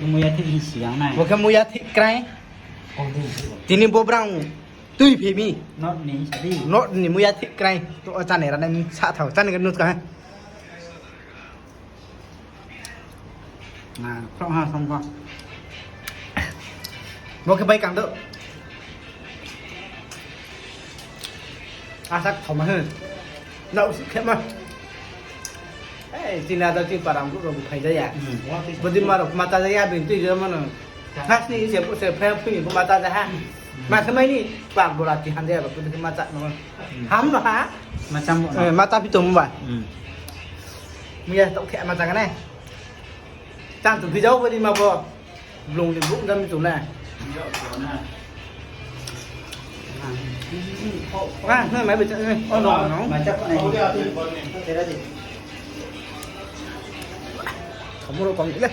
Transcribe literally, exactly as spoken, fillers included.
Muya thik hing si yang nai. Bo khe muya thik krai. Tini bo brang tui phi mi. North ni muya thik krai. To chánai ra nai sa thao. Chánai khe nut ka. Khroh ha song kho. Bo khe bai kang do. Asa kthoma hwn. Nrao si khe ma. Ei, chini ada chini para brouh rao bo phai ja ya. Bodei ma rao ma chá ja ya, bini tui ja mano. Khasni se bo se phai phini bo ma chá ja ha. Ma khe mai ni pa bora ti han ja ya, bodei khe ma chá no. Ham no ha. Ma chá phi tong ba. Muya to khe ma chá ka nai. Chang tu phi jao bodei ma bo. Blung ni brouh jam tu na. Mai bai chá nai. Khamo rao tong le.